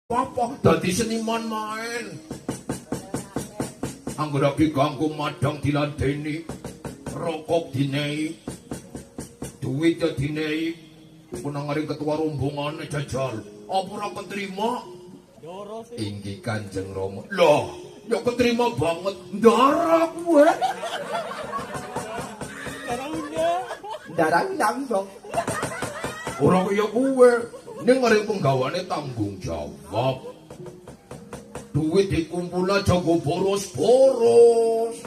Apa dadi seniman main. Angger lagi ganggu madang diladeni, rokok dinei, duit ya dinei, punangare ketua rombongane jajal. Apa ora keterima? Inggih Kanjeng Rama. Loh, ya keterima banget. Ndara kuwe. Ndara langsung. Ora kaya kuwe. Ning arep penggawane tanggung jawab. Duit dikumpul aja nggo boros-boros.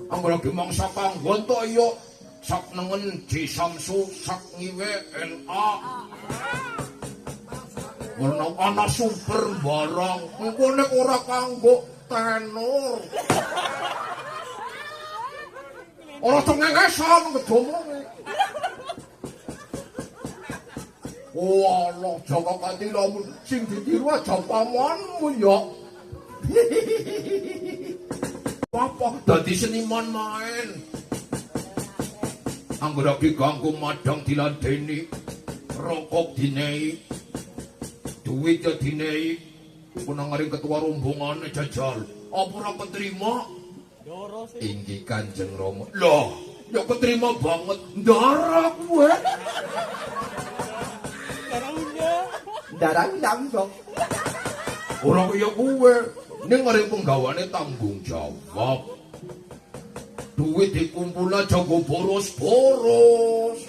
Angger lagi mangsa kanggon to ya sak nengen J Samsu sak ngiwe NA. Ora ana super barang, engko nek ora kanggo tenor. Ora cengengesan ngedomonge. Oh Allah, Jaka Katilamu sing ditiru aja pamanmu ya. Apa dadi seniman main. Angger lagi ganggu madang diladeni, rokok dinei, duit ya dinei, punangare ketua rombongane jajal. Apa ora keterima? Inggih Kanjeng Rama. Loh, ya keterima banget. Ndara kuwe. Ndara langsung. Ora kaya kuwe. Ning arep penggawane tanggung jawab. Duit dikumpul aja nggo boros-boros.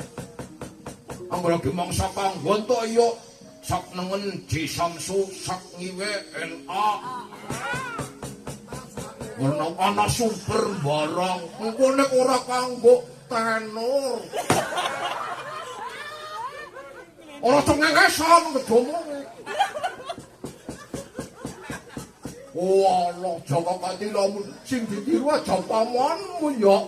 Angger lagi mangsa kanggon to ya sak nengen J Samsu sak ngiwe NA. Ora ana super barang, engko nek ora kanggo tenor. Ora cengengesan ngedomonge. Oh Allah, Jaka Katilamu sing ditiru aja pamanmu ya.